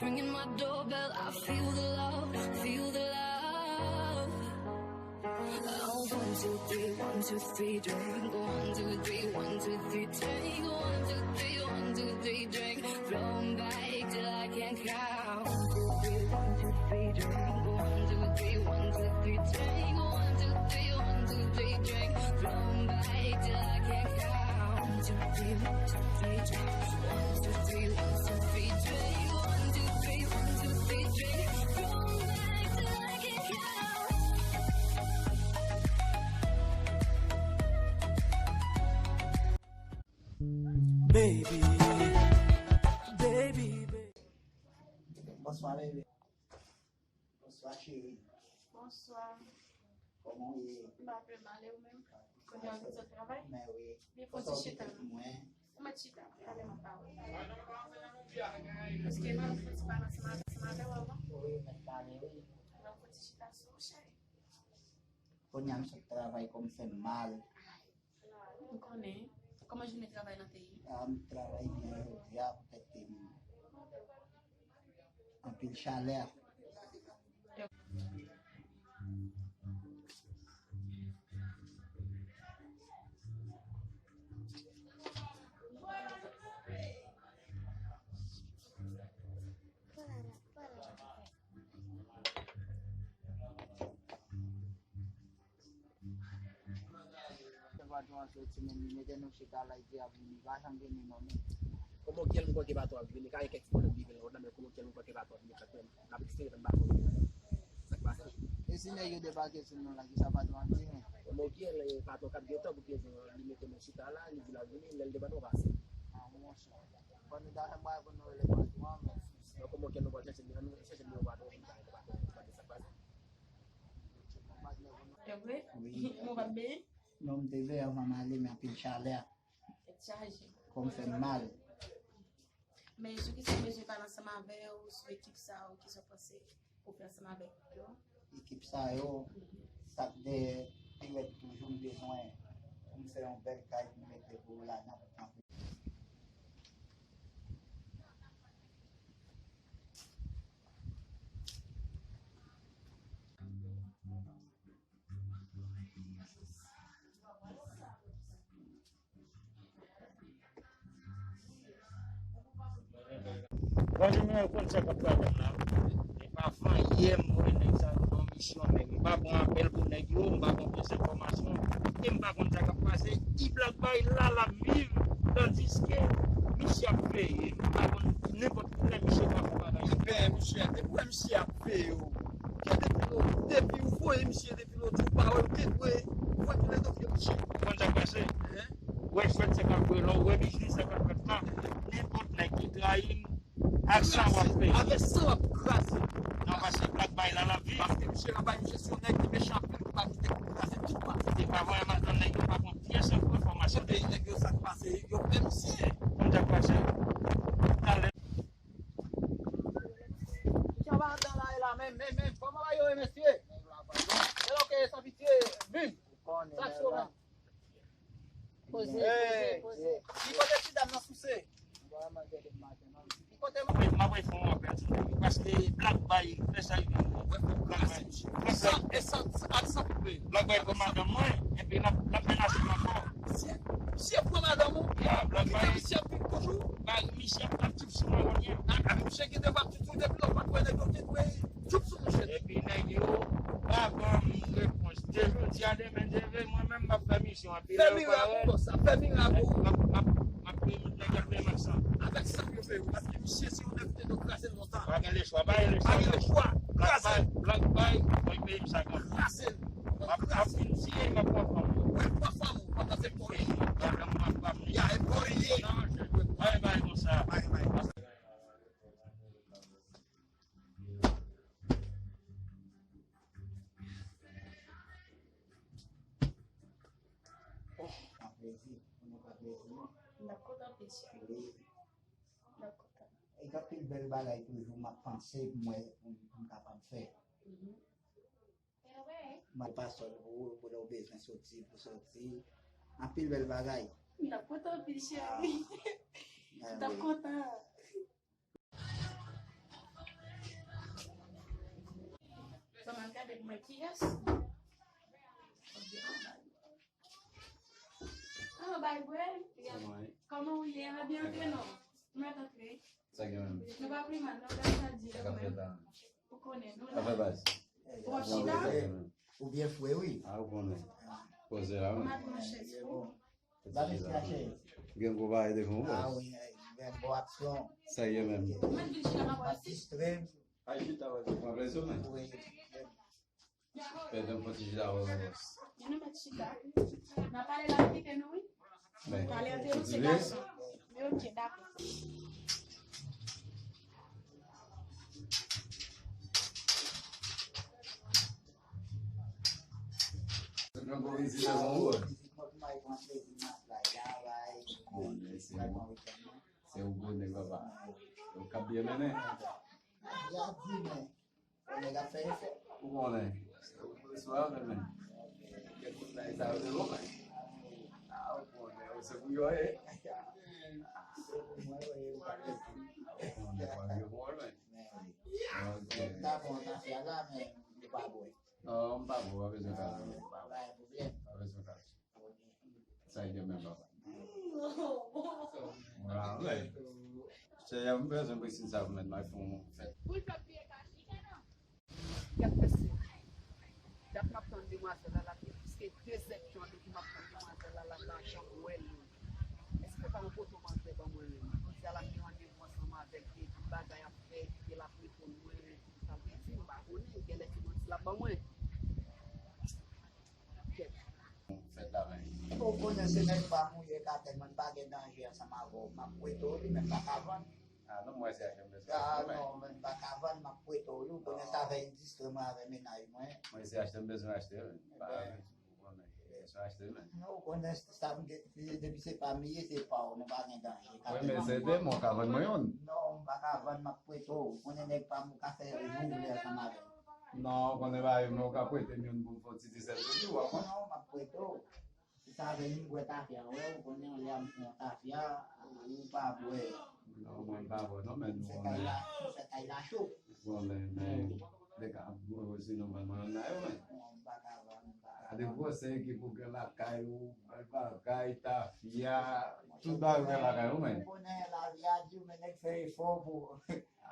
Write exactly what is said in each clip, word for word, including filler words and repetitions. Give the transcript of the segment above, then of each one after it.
Ringing my doorbell, I feel the love, feel the love. Oh, one, two, three, one, two, three, drink. One, two, three, one, two, three, drink. One, two, three, one, two, three, drink. Floating back till I can't count. One, two, three, one, two, three, drink. One, two, three, one, two, three, drink. One, two, three, one, two, three, drink. Floating back till I can't count. One, two, three, one, two, three, drink. One, two, three, one, two, three, drink. One, two, three, one, two, three, drink. Floating back till I can't count. Baby, baby, baby. Bonswa, bebe. Bonswa, cheri. Bonswa. Kòman w ye? M pa pi mal, e ou menm? Kounye a w vin sot travay? Men wi. Vin fè yon ti chita non. Ou mèt chita, talè m ap pale. Paske nan fè ti pale ansanm avè w avan. Wi, mèt pale, wi. Nan fè ti chita sou, cheri. Kounye a m sot travay, kò m fè m mal. M konnen. Kòman jounen travay lan te ye? Ah, m travay byen jodi a poutèt ke m anpil chalè. Patwon an soti menm, li mete nou chita la, li di ap vini, li pa janm vini non, men. Kòman kèl m kwè ke patwon ap vini, ka gen kèk ti pwoblèm ki vin lòt la, men kòman kèl m kwè ke patwon ap vini, patwon ap eksplike m pa konn sa k pase. E si nèg yo debake sou nou la, kisa patwon ap di nou? Kòman kèl, e, patwon k ap gentan pou ke li mete nou chita la, li di l ap vini, lè l depann nou pase. Ah, monchè. Fò nou ta fè bagay pou nou rele patwon an, men. Donk, kòman kèl nou pral chèche, nou chèche nimewo patwon an, nou pa, nou pa, nou pa di sa k pase. E vre? Wi. Ou pa t benyen? Non, m te veye anvan m ale, men anpil chalè. Tèt chaje. Kò m fè m mal. Men sou kisa w bezwen pale ansanm avè w, sou ekip sa yo, kisa w panse pou fè ansanm avèk yo? Ekip sa yo, sa k dèyè, pi rèd toujou, m bezwen pou m fè yon bèl kay pou m mete pou yo ladan pou kanpe. Bonjou, mwen konn sa k ap pase la. E pa fanyen m wè nèg sa yo nan misyon, men m pa pran apèl pou nèg yo, m pa pran plis enfòmasyon, e m pa konn sa k ap pase. Ti Black Bay la, l ap viv, tandiske misye ap veye. M pa konn nenpòt kilè misye ka fè bagay. Ebyen, misye, depi w wè misye ap veye w, ke depi w, depi w voye misye, depi lòt jou, pa wè, w te dwe voye tou lè de vye misye. Ou konn sa k pase? Hein? Wè jwèt sa k ap jwe la, ou wè biznis sa k ap fèt la, nenpòt nèg ki trayi m, ak sa w ap fè. Avèk sa w ap kraze. Non, paske Black Bay la, l ap viv. Paske misye la bay misye se yon nèg ki mechan anpil, ki pa kite pou kraze tout pati. Se pa vrèman tan nèg yo pa pran pyès enfòmasyon. Kote nèg yo sa k pase, yo fè misye. Konn sa k pase? Talè. Jan ba andan la, e la menm, menm, menm. Kòman bagay yo ye, mesye? Se lòke san pitye, vin. Sa k cho menm? Poze, poze, poze. Ki kote ti dam nan souse? Ki kote m ap fè yon apèl sou nèg yo, paske Black Bay fè sa l vle. Black Bay. San, e san, ak san koupe. Black Bay pran madanm mwen, epi l ap, l ap menaje m ankò. Misye, misye pran madanm ou? Ya, Black Bay. Misye ap viv toujou? Bay, misye ap, ap tchoup sou mwen kounye a. A, a, misye gen dwa ap tchoup sou depi lè w pa t wè nèg yo te dwe tchoup sou misye. Epi nèg yo pa ban m repons. De jodi a demen, Dye vle, mwen menm m ap fè misyon. Epi lè yo parèt, fè mirak pou sa, fè mirak pou. M ap, m ap, m ap peye tout nèg y ap peye m ak san. Avèk san yo peye w, paske misye se yon nèg ki te dwe kraze l lontan. Pa gen lechwa, pa gen lechwa. Pa gen lechwa. Kraze l. Black Bay, mwen peye m sa kanmenm. Kraze l. M ap, m ap vin tiye, m ap pran fanm ou. Wi, pran fanm ou, pandan se pou li. Pandan m ap pran li. Ya, e pou li ye. Non, je, je, bay, bay, konsa. Bay, bay. Oh. Aplezi, pou nou pa plezi, non. N ap kontan, mesye. Wi. N ap kontan. E gen anpil bèl bagay toujou m ap panse pou mwen, pou m, pou m kapab fè. Mhm. Mwen pa sòl pou ou, pou lè w bezwen soti, pou soti. Anpil bèl bagay. M t ap kontan anpil, cheri. Ah. M t ap kontan. Gade pou mwen kiyès. Ah, bay bwè. Kòman w ye? Antre non. Mwen antre. Sa gen menm? Nou pa pi mal, non, gade sa di. Sa k ap fèt la? Ou konnen, nou la. Sa fè baz? Ou ap chita? Ou byen fre, wi. Ah, ou konnen. Poze la, wi. Mwen ap pran chèz pou ou. Ba li krache. Gen gwo bagay devan w, baz. Ah, wi, gen bon aksyon. Sa ye menm. Mwen vin chita, m ap pase. Distre. Ay, chita, wè. Mwen plezi, men. Wi. Pèdan pran ti chita avè w. Men nou mèt chita. N a pale la kite nou, wi. Men, pale ant nou se gason. Men ok, dakò. Yon bon vizitè bon wòl. Bon, men se ou. Se ou gwo nèg, papa. Ou k ap byen mennen. Ya di, men. Nèg ap fè efò. Ou konnen. Se ou ki resevwa, men, men. Kèk kout la, sa yo te bon, men. Ah, ou konnen, se pou yo ye. Se pou mwen, wi, ou pa gen pou. Ou konnen, pa gen pou mwen, men. Men wi. Ok. Ta bon, ta fè la, men ou pa bwè. Non, m pa bwè, pa bezwen kal. Ah, pa gen pwoblèm. Pa bezwen kal. Sa e de menm papa. Vwala, wi. Seyè, m bezwen presize sa pou mèt mwen fè yon fèt. Pou l fè pliye kachi, non? Gad mesye. Dat m ap tann demwazèl la, la gen plis ke de zèdtan depi m ap tann demwazèl la, la pa janm wè l. Èske pa yon poto m antre ban mwen menm? Jodi a la m gen randevou ansanm avè l, gen tout bagay ap fèt, epi l ap reponn mwen, sa vle di m pa konnen, genlè se manti l ap ban mwen. Kèt. Fèt la, men. Ou konnen se nèg pa m ou ye, ka tèlman pa gen danje ansanm avè w. M ap prete w li, men m pa ka vann. Ah, non, mwen se achte m bezwen achte, men. Ah, non, men m pa ka vann, m ap prete w li. Ou konnen sa fè l distre mwen avè mennaj mwen. Mwen se achte m bezwen achte, men. Ou konnen, bezwen achte, men. Non, ou konnen sa m gen, depi se pa m li ye, se pa w, nou pa gen danje. Wi, men se de mwen, w ka vann mwen youn. Non, m pa ka vann, m ap prete w. Ou konnen nèg pa m ou ka fè jou vle ansanm avè l. Non, ou konnen pa yo, men ou ka prete m youn pou m fè yon ti disèt pou ou, w ap konn. Non, m ap prete w. Si sa vle m bwè tafya, wè, ou konnen yon lè a m pran tafya, ou pa bwè. Non, mwen m pa bwè, non, men nou konnen. Fè kay la, fè kay la cho. Bon, men, men, de ka, si nou vann mwen la, yo, men. Non, m pa ka vann, m pa ka vann. Gade gwosè ekip ou gen lakay ou, bagay, tafya, tout bagay ou gen lakay ou, men. Ou konnen lavi a di, men nèg fè efò pou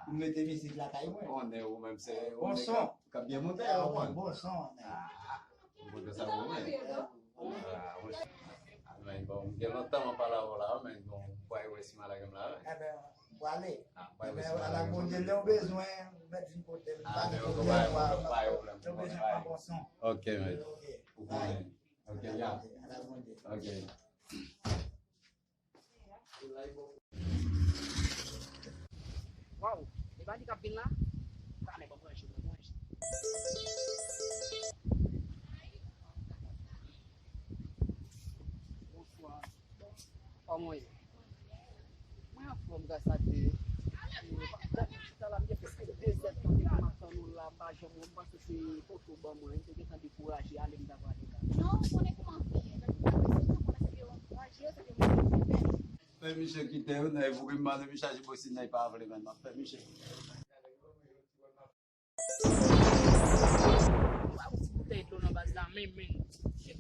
Ou mete mizik lakay mwen. Konnen ou menm se yon nèg k ap byen monte, ou konn. Bon son, nèg. Ah, ou konn sa ou menm. Ah, monchè. Ah, men bon, m gen lontan m ap pale avè w la, men bon, m pral wè si m al lage m la, wi. Enben, m prale. Ah, m pral wè si m al lage m la. Enben, ala Bondye, lè w bezwen, ou mèt vin kote m. Ah, men ok, pa gen pwoblèm, lè w bezwen pran bon son. Ok, men. Ok. Ou konnen. Ok, ya. Ala Bondye, ala Bondye. Ok. Waw, e pa li k ap vin la? Talè, ban m ranje, ban m ranje. Bonswa. Kòman w ye? Mwen anfòm, gras a Dye. Dènye chita la, m gen prèske de zèdtan depi m ap tann ou la, m pa janm wè w, m panse se poto w ban mwen, m te gentan dekouraje, ale m ta prale la. Non, ou konnen kòman vi ye, lè nou ta prese, ou konnen se de ankouraje, se de moun ki bèl. Fè misye kite yo, nan evoke m mande misye aji bosi nan pa vle menm, m ap fè misye kite yo. Ba yon ti boutèy dlo nan baz la, men, men. Shit.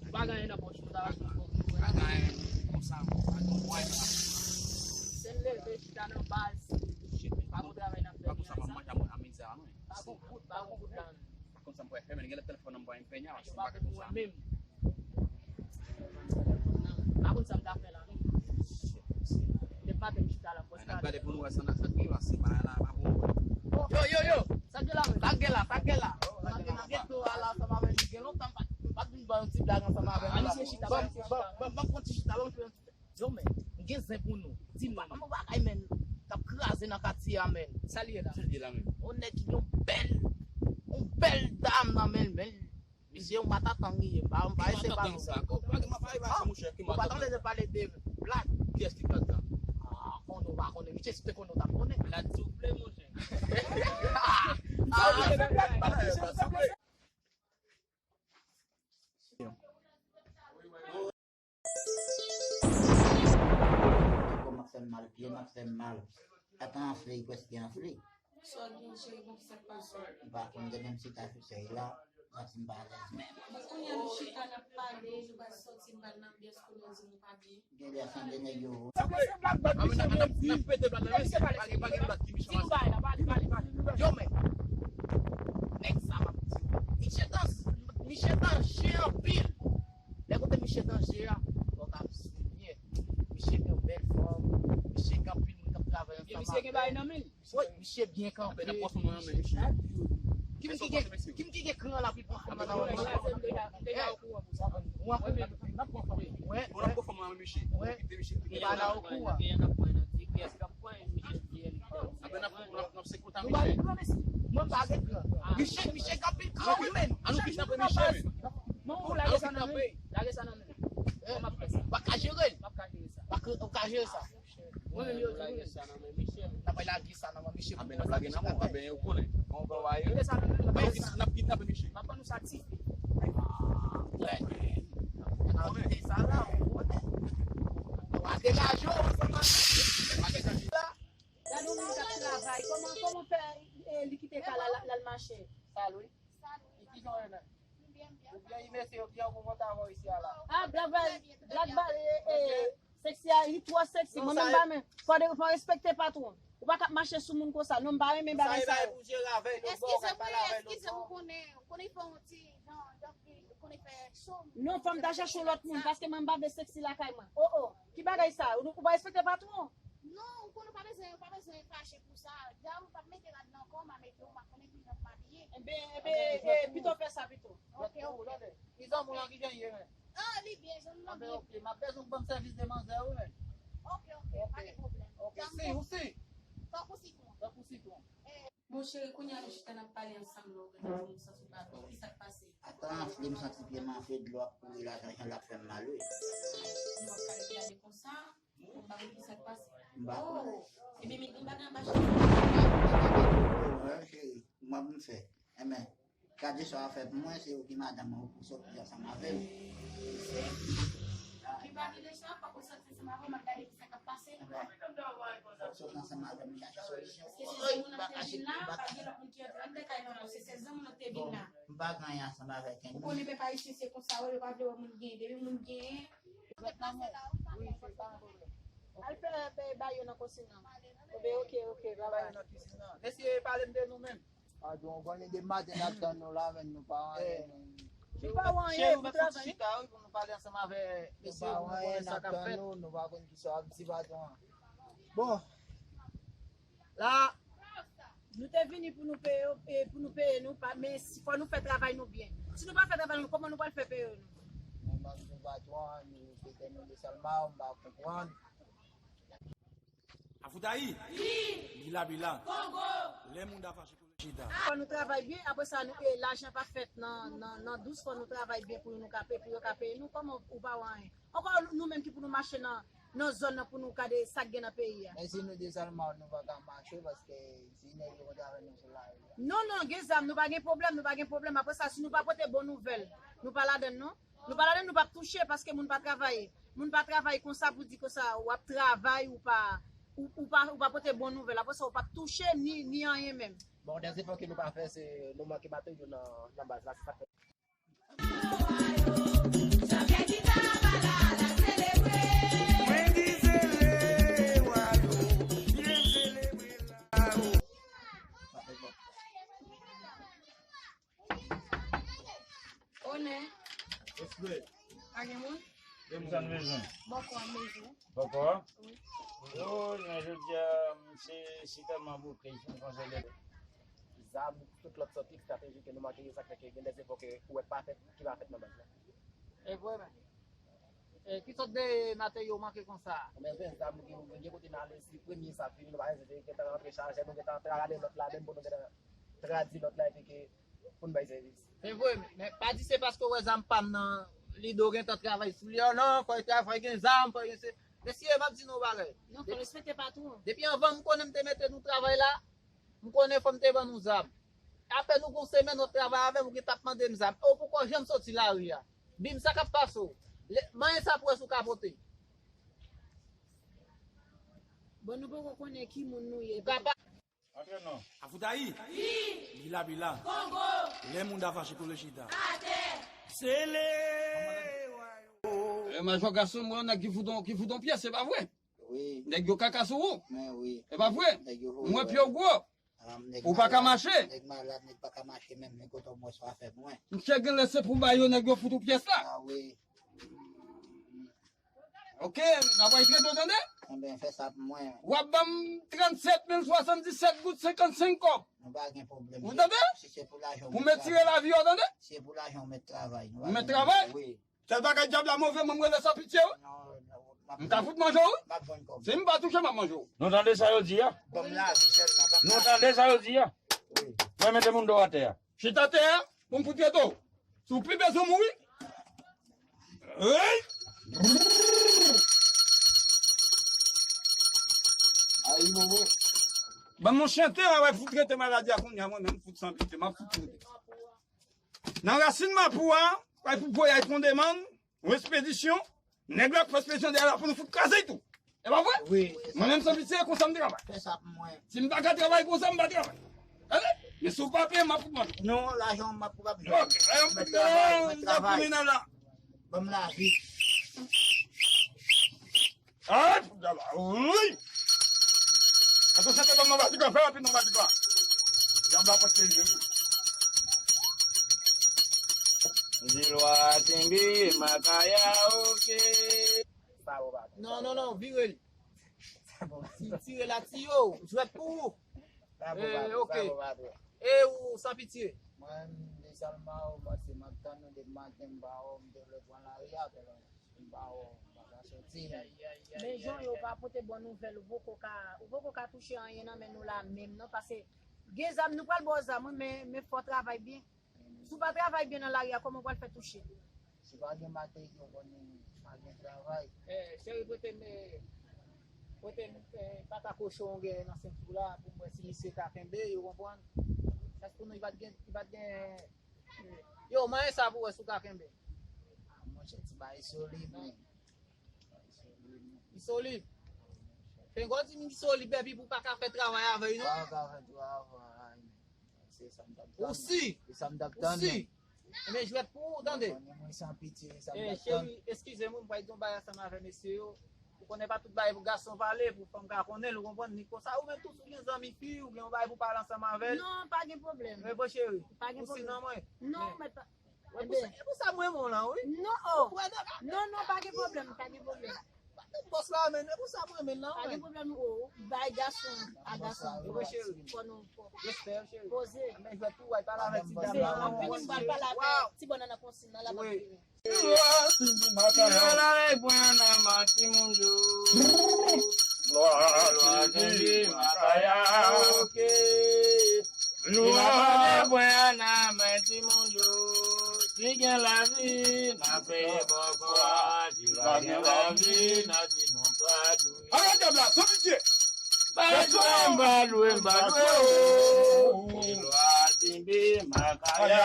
Ou pa gen anyen nan pòch ou, ta va sou fòk nou wè. Pa gen anyen konsa, pa gen anyen konsa. Se leve chita nan baz. Shit, men. Pa gon travay n ap fè. Pa konsa, pa manje a mizè a, non. Pa gon goud, pa gon goud la. Pa konsa m pral fè, men. Gen lè telefòn nan m pral enpènya, se pa konsa. Menm. Pa konn sa m ta fè la, non. Depi maten m chita la, pwès. N ap gade pou nou wè sa n ap sa k rive, se pa la, pa bon. Yo, yo, yo! Sa k gen la, men? Sa k gen la, sa k gen la? Sa k gen la, gen to a la, ansanm avè li. Gen lontan m pa, m pa t vin ba yon ti blag ansanm avè nou la. Ban, ban, ban, ban m pran ti chita, ban m pran ti. Yo, men, m gen zen pou nou. Di m, m ap yon bagay, men, k ap kraze nan katye a, men. Sa l ye la? Sa l ye la, men? Yon nèg ki gen yon bèl, yon bèl dam nan men l, men. Misye yon matatang li ye, m pa, m pa ese pa nou. Ki matatang sa? Ko, pa gen, pa gen, monchè, ki matatang? Ou pa tande yo pale de Black? Kiyès ki Black sa? Ah, konnen w pa konnen. Misye, si w te konnen, w t ap konnen. Black souple, monchè. Ah, Black souple. Kò m ap fè m mal, pye m ap fè m mal. Ap anfle, li prèske anfle. Sa w gen, cheri, bon, kisa k pase? M pa konn, gen menm si ta sou sèy la, santi m pa alèz menm. Bon, kounye a nou chita, n ap pale, nou pral sòti, n pral nan anbyans kounye a, di nou pa byen. Gen lè sa de nèg yo. Sa se blag, blag, misye menm di. Misye pale, pale, pale, pale. Di nou bagay la, pale, pale, pale. Yo, men. Nèg sa m ap di. Misye dans, misye danje anpil. Lè kote misye danje a, fò w ka swiv byen. Misye gen yon bèl fanm, misye gen anpil moun k ap travay ansanm avè l. Misye gen bagay nan men l. Wi, misye byen kanpe. Apre n ap pran fanm nan men misye. Kim ki gen, kim ki gen kran la pou l pran fanm nan nan men misye? Wi, wi. N ap pran fanm nan men misye. Wi. Li pa la okouran. Apre n ap, n ap, n ap se kontan misye. Mwen m pa gen kran. Misye, misye gen anpil kran wi, men. An nou kite anpre misye, men. Non, lage sa nan men. Lage sa nan men. Ou pa ka jere l. M ap ka jere sa. Pa ka, ou ka jere sa. Mwen menm yo di wi. N ap lage sa nan men misye. Anben n ap lage nan men w, anben ou konnen. Bon, bon, w a ye. Lage sa nan men. N ap kidnape misye. M ap ban nou sa ti. N ap kite sa la, ou konnen. Nou a degaje w. Gade yon moun k ap travay. Kòman, kòman fè, eh, li kite kay la, l al mache? Sa l wi. Ki jan w ye menm? Ou byen, mesye, ou byen, ou kontan avè w isi a la. Ah, blag, blag, blag, eh, eh, seksi a, li twò seksi. Mwen menm pa men. Fò de, fò respekte patwon. Ou pa ka ap mache sou moun konsa. Non, m pa renmen bagay sa yo. Eskize wi, eskize, ou konnen, ou konnen fè yon ti jan, jan, ou konnen fè cho. Non, fò m ta chèche yon lòt moun, paske mwen m pa vle seksi lakay mwen. Oh, oh, ki bagay sa? Ou, ou pa respekte patwon? Non, ou konnen ou pa bezwen, ou pa bezwen fache pou sa. Dja ou p ap mete rad nan kò, m a mete w, m a konnen ki jan pou m abiye. Enben, enben, eh, pito fè sa pito. Ok, ok. Ki zanmi w lan ki jan ye, men? Ah, li byen, zanmi w lan byen. Anben, ok, m ap bezwen w ban m sèvis de manzè, wi, men. Ok, ok, pa gen pwoblèm. Ok, si, ou si? Tankou sitwon. Tankou sitwon. Bon, cheri, kounye a nou chita n ap pale ansanm la, ou gen moun santi w pa byen. Kisa k pase? Atan, anfle, m santi pye m anfle, dlo ap kouri ladan, jan l ap fè m mal, wi. Ou p ap ka rete ale konsa. Ou pa konn kisa k pase. M pa konnen. Oh, ebyen, met yon bagay anba chèz la. Wi, cheri, kòman pou m fè? Enben, gade sa w ap fè pou mwen, se ou ki madanm mwen, ou pou sòti ansanm avè m. Li pa gen de chwa, fòk ou sòti ansanm avè m, m ap gade kisa k ap pase. Enben, fòk sòti ansanm avè m, chache solisyon. Èske se zanmi w nan te vin la? Pa gen lòt moun ki antre anndan kay la ankò, se sèl zanmi w nan te vin la. M pa gen anyen ansanm avèk moun. Ou konnen pèp ayisyen se konsa, wi, yo pa vle wè moun genyen. Depi moun genyen, al fè, fè ba yo nan kousin nan. Obe, ok, ok, babay. Mesye, pale m de nou menm. Patwon, ou konnen depi maten n ap tann nou la, men nou pa anyen, men. Nou pa wè anyen, cheri, ou mèt fouti chita, wi, pou nou pale ansanm avè mesye, pou nou konnen sa k ap fèt. Nou pa konn kisa w ap di, patwon. Bon, la, nou te vini pou nou peye, e, pou nou peye nou, pa, men si, fò nou fè travay nou byen. Si nou pa fè travay nou, kòman nou pral fè peye nou? Mwen, m ap di patwon, nou te tèmine sèlman, m pa konprann. Afoutayi! Bila, bila! Kongo! Lè moun da fache pou chita. Fò nou travay byen, apre sa, nou, e, lajan pa fèt nan, nan, nan dous, fò nou travay byen pou nou ka peye, pou yo ka peye nou, kòman ou pa wè anyen? Ankò nou menm ki pou nou mache nan, nan zòn nan pou nou gade sa k gen nan peyi a. Men si nou desann mal, nou pa ka mache, paske si nèg yo kontre avè nou sou lari a. Non, non, gen zam, nou pa gen pwoblèm, nou pa gen pwoblèm. Apre sa, si nou pa pote bon nouvèl, nou pa ladann non. Nou pa ladann, nou p ap touche, paske moun pa travay. Moun pa travay konsa pou di konsa, w ap travay, ou pa, ou, ou pa, ou pa pote bon nouvèl. Apre sa, ou p ap touche, ni, ni anyen menm. Bon, dèz efò ke nou pa fè, se nou manke materyo nan, nan baz la, se sa k fè. Onè. Respè. Pa gen moun? Gen moun. Bòkò an bezwen. Bòkò? Wi. Oh, men jodi a, se, se tèlman bouke, se yon konsèy de zam, tout lòt sòt estrateji ke nou manke, sa k fè ke gen de efò ke ou wè pa fèt, ki pa fèt nan baz la. E vre, men. E ki sòt de materyo manke konsa? Men ven zam, gen, gen kote n ale, si premye sa fini, nou pa gen, gen tan rantre chaje, nou gen tan rale lòt la, menm pou nou gen tan tradi lòt la, epi ke pou n bay sèvis. Se vre, men pa di se paske w wè zam pa m nan, Lido gen tan travay sou li, oh non, fò l travay, fò l gen zam, fò l gen se. Mesye, m ap di nou yon bagay. Non, fò respekte patwon. Depi anvan m konnen m te mete nou travay la, m konnen fò m te ban nou zam. Apèn ou gon semèn w ap travay avè m, ou gen t ap mande m zam. E w poko janm soti lari a. Bim, sa k ap pase w? Lè, manyen sa pou wè si w ka pote. Bon, nou poko konnen ki moun nou ye. Ou ka pa. Antre non. Foutayi. Bila bila. Kongo. Lè moun ta fache kole chita. Atè. Sele. E majò gason mwen nèg ki fout on ki fout on pyès, se pa vre? Wi. Nèg yo kaka sou ou. Men wi. E pa vre? Nèg yo voye. Mwen pye w gwo. Ou pa ka mache. Nèg malad, nèg pa ka mache menm, men kote w mwen sa fè mwen. Misye gen lè se pou ba yo nèg yo fout ou pyès la. A wi. Ok, n ap al trete w tande? Enben, fè sa pou mwen. W ap ban m trannsèt mil swasanndisèt goud senkannsenk kòb. Nou pa gen pwoblèm. Ou tande? Si se pou lajan, pou m retire lavi w tande? Si se pou lajan, ou mèt travay. Ou mèt travay? Wi. Sèl bagay dyab la move, mwen m rele san pitye wi. Non, non, m ka fout manje w wi. M ap jwenn kòb. Si m pa touche, m ap manje w. Nou tande sa yo di a? Ban m lavi sèlman, ban m lavi. Nou tande sa yo di a? Wi. Mwen mete moun do atè a. Chita atè a, pou m fout trete w. Si w pi bezwen mouri. Hey! Ayi, bobo. Ban m yon chante, a, w ap fout trete maladi a kounye a, mwen menm, fout san pitye, m ap fout trete. Nan rasin mapou a, w ap pou voyaj pran demann, yon espedisyon, nèg la k fè espedisyon dèyè la pou nou fout kraze l tou. E pa vre? Wi. Mwen menm san pitye, konsa m travay. Fè sa pou mwen. Si m pa ka travay konsa, m pa travay. Tande? Men si w pa peye, m ap fout manje. Non, lajan m ap pou w ap jwenn. Ok, lajan m fout travay, mwen travay. Ban m lavi. Ay, pou daba, wi. Atann, sa te ban m nan batik la, fè rapid nan batik la. Dyab la pòte li. Di lwa kenbe makaya, ok. Non, non, non, vire l. Si tire la, tiye w, jwèt pou ou. Sa bon, patwon, sa bon, patwon. E ou san pitye? Mwen, desalman, ou panse m ap tann ou depi maten, m pa wè w, m te vle pran lari a, tèlman m pa wè w, m pa ka soti. Men jan yo pa pote bon nouvèl, ou poko ka, ou poko ka touche anyen nan men nou la menm non, paske gen zam, nou pral ba w zam, wi, men, men fò w travay byen. Si w pa travay byen nan lari a, kòman w pral fè touche? Si pa gen materyo, konnen pa gen travay. Eh, cheri, pote m, eh, pote m, eh, pata kochon w gen nan senti w la pou m wè si misye ka kenbe, ou konprann? Èske nou, li pa t gen, li pa t gen, eh, yo, manyen sa pou w wè si w ka kenbe. Ah, monchè, ti bagay solid, men. Li solid. Fengo di m li solid, epi pou pa ka fè travay avè l, non? Pa ka fè travay. Se sa m t ap tann. Ou si? Se sa m t ap tann. Ou si? Ebyen, jwèt pou ou, tande. Ou konnen mwen san pitye, se sa m t ap tann. Eh, cheri, eskize m, wi, m pral di yon bagay ansanm avè mesye yo. Ou konnen pa tout bagay pou gason pale, pou fanm ka konnen l, ou konprann? Ni konsa, ou menm tou, si w gen zanmi fi, ou gen yon bagay pou pale ansanm avè l. Non, pa gen pwoblèm. Men bon, cheri, pa gen pwoblèm. Ou si nan mwen? Non, men pa, Wè, pou sa, e pou sa m renmen w lan, wi. Non, oh. Ou kwè nan bagay? Non, non, pa gen pwoblèm, pa gen pwoblèm. Bòs la, men, e pou sa m renmen l lan, wi. Pa gen pwoblèm, oh. Bay gason a gason. Wi, cheri. Fò nou, fò. Respè, cheri. Poze. Men jwèt pou w al pale avèk ti dam la. Anfini, m pral pale avèk ti bannann nan konsin nan, l ap vini. Lwa Sindi Makaya. Lwa avèk bwen nan men timoun yo. Lwa Sindi Makaya, ok. Lwa avèk bwen nan men timoun yo. Si gen lavi, n ap peye bòkò a. Si pa gen lavi, n a di nou pa dwe. Ala dyab la, san pitye. Pa dwe, pa dwe, pa dwe, oh. Lwa Sindi Makaya,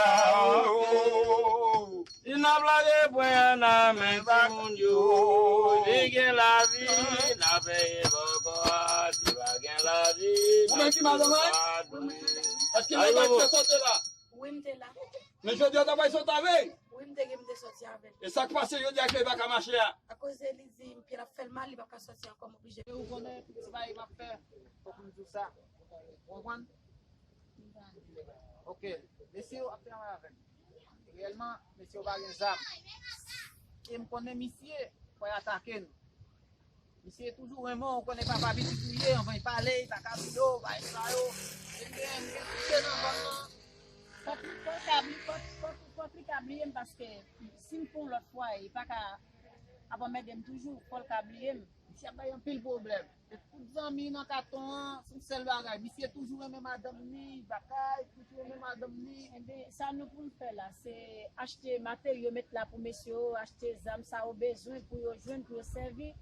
oh. Si n ap lage pwen an nan men timoun yo, si gen lavi, n ap peye bòkò a, si pa gen lavi, n ap peye bòkò a. Ou menm ki madanm mwen? Èske madanm fè sote la? Wi, m te la. Men jodi a w ta bay sot avè l? Wi, m te gen, m te sòti avè l. E sa k pase jodi a ke li pa ka mache a? Akoz li di pye l ap fè l mal, li p ap ka sòti ankò, m oblije. Ou konnen tout ti bagay m ap fè, fòk m di w sa. Ou konprann? Ok, mesye yo ap travay avè m. Reyèlman, mesye yo pa gen zam. E m konnen misye pral atake n. Misye toujou renmen w, ou konnen papa pitit ou ye, anvan l pale, li pa ka vide w, bagay sa yo. M gen, m gen touche nan zòn nan. Fòk, fòk li ka bli-, fòk, fòk, fòk li ka bliye m paske si m fè yon lòt fwa, li pa ka ap anmède m toujou, fò l ka bliye m. Misye ap bay anpil pwoblèm. E tout zanmi nan katon an, se yon sèl bagay. Misye toujou renmen madanm ni, bagay, toujou renmen madanm ni. Enben, sa nou pou n fè la, se achte materyo, met la pou mesye yo, achte zam sa yo bezwen pou yo jwenn, pou yo sèvi.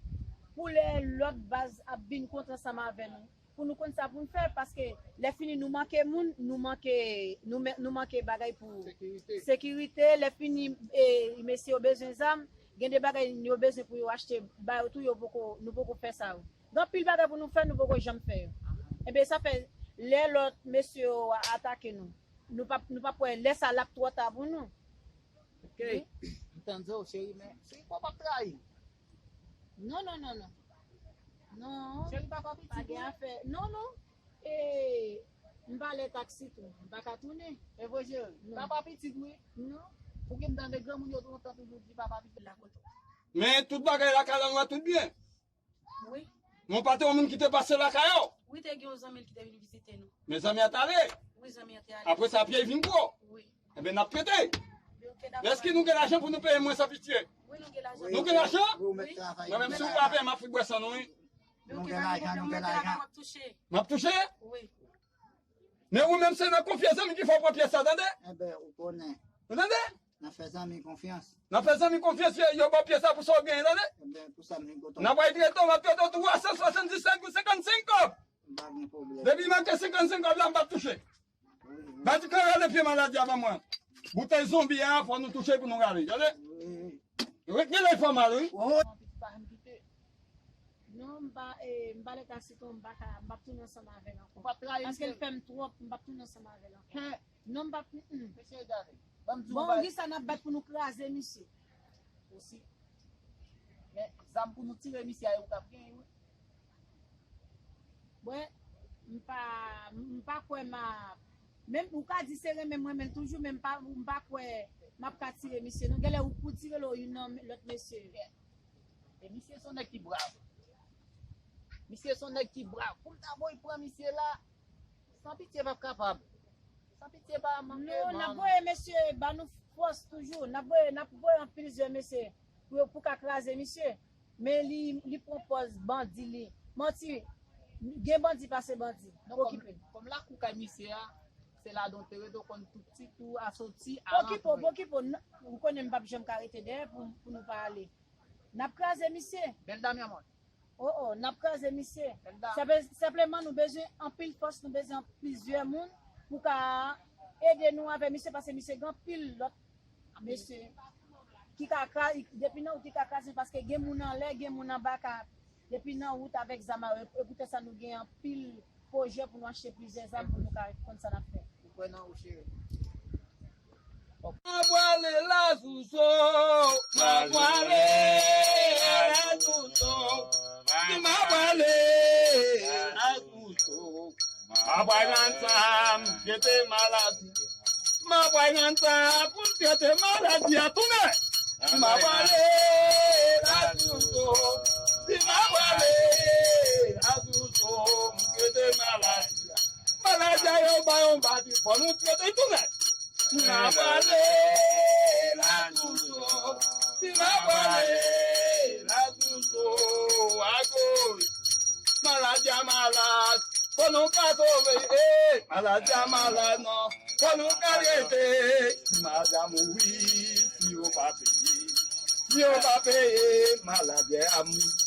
Pou lè lòt baz ap vin kont ansanm avè nou, pou nou konn sa pou n fè, paske lè fini nou manke moun, nou manke, nou, men- nou manke bagay pou sekirite. Sekirite, lè fini, e, mesye yo bezwen zam, gen de bagay yo bezwen pou yo achte ba yo tou, yo poko, nou poko fè sa yo. Gen anpil bagay pou nou fè, nou poko janm fè yo. Enben, sa fè, Lè lòt mesye yo atake nou, nou p ap, nou p ap wè lè sa l ap twò ta pou nou. Ok, m tande w, cheri, men cheri, fò w p ap trayi. Non, non, non, non. Non. Cheri, papa pitit. Pa gen afè. Non, non. E, m pa lè taksi tou. M pa ka tounen. E vre, cheri. Non. Papa pitit, wi. Non. Pou ki m tande granmoun yo lontan toujou di papa pitit. Men tout bagay lakay la, nou wè tout byen. Wi. Men w pa te yon moun ki te pase lakay ou. Wi, te gen yon zanmi l ki te vin vizite nou. Men zanmi a t ale. Wi, zanmi a te ale. Apre sa, pye vin gwo. Wi. Ebyen, n ap trete. Èske nou gen lajan pou nou peye mwens an pitye? Wi, nou gen lajan. Nou gen lajan? Mwen menm, si w pa peye m, m ap fout bwè san nou, wi. Nou gen lajan, nou gen lajan. M ap touche. Men ou menm, se nan konfyans zanmi ki fè w pran pyès sa, tande? Enben, ou konnen. Ou tande? Nan fè zanmi konfyans. Nan fè zanmi konfyans, yo ba w pyès sa pou sa w genyen, tande? Enben, pou sa m vin kote w. N ap bay trete w, m ap trete w twa san swasanndisèt goud senkannsenk kòb. M pa gen pwoblèm. Depi m make senkannsenk kòb la, m p ap touche. Ba ti kare ale pye maladi a ban mwen. Boutèy zonbi a, fò nou touche pou nou rale. Tande? Wi. Wi, gen lè fò mal, wi. Non, m pa, e, m pa lè taksi tou, m pa ka, m p ap tounen ansanm avè l ankò. Paske l fè m twòp, m p ap tounen ansanm avè l ankò. Non, m p ap, mm, mm. Mesye Dani, ban m di w yon bagay. Bon, kisa n ap bat pou nou kraze misye? Osi. Men, zam pou nou tire misye a, e ou k ap genyen, wi. Mwen, m pa, m pa kwè m a, menm ou ka di se renmen m renmen l toujou, men m pa, m pa kwè m ap ka tire misye non. Genlè ou k pou tire l, ou youn nan lòt mesye yo. E misye se yon nèg ki brav. Misye se yon nèg ki brav. Pou m ta voye pran misye la, san pitye p ap kapab. San pitye pa manke. Non, n ap voye mesye ba nou fòs toujou. N ap voye, n ap voye anpil jèn mesye pou yo, pou ka kraze misye. Men li, li pran pòz bandi li. Manti, gen bandi pase bandi. Okipe l. Kòm lakou kay misye a, se ladan w te rete, w konn tout ti tou a soti a rantre. Okipe w, okipe w. Ou konnen m p ap janm ka rete dèyè pou, pou nou pa ale. N ap kraze misye. Bèl dam yon mòn. Oh oh, n ap kraze misye. Senpleman nou bezwen anpil fòs, nou bezwen plizyè moun pou ka ede nou avè misye, paske misye gen anpil lòt mesye ki ka kraze, depi nan wout li ka kraze, paske gen moun anlè, gen moun anba ka, depi nan wout avèk zam a yo. E poutèt sa nou gen anpil pwojè pou nou achte plizyè zam pou nou ka konn sa n ap fè. Ou kwè nan ou, cheri? Mwen pwale la sou so, mwen pwale la sou so, mwen pwale la sou so. Mwen pwale nan sa, m trete maladi. Mwen pwale nan sa, pou m trete maladi a tounen. Mwen pwale la sou so, mwen pwale la sou so, m trete maladi a. Maladi a yo ba yon bati fò nou trete tounen. N ap ale la touso, si n ap ale la touso, agoz. Maladi a malad, fò nou ka sove, eh, maladi a malad non, fò nou ka rete. Maladi a mouri, si yo pa peye, si yo pa peye, maladi a mouri.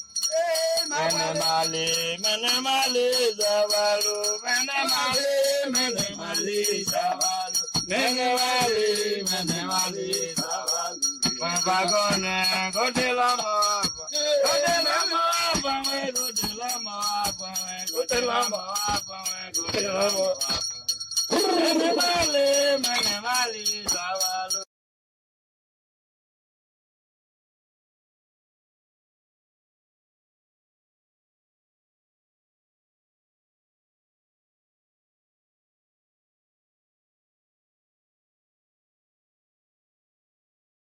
Mennen m ale, mennen m ale, Zavalo. Mennen m ale, mennen m ale, Zavalo. Mennen m ale, mennen m ale, Zavalo. Mwen pa konnen kote lanmò ap pran. Kote lanmò ap pran mwen, kote lanmò ap pran mwen, kote lanmò ap pran mwen, kote lanmò ap pran mwen. Mennen m ale, mennen m ale, Zavalo.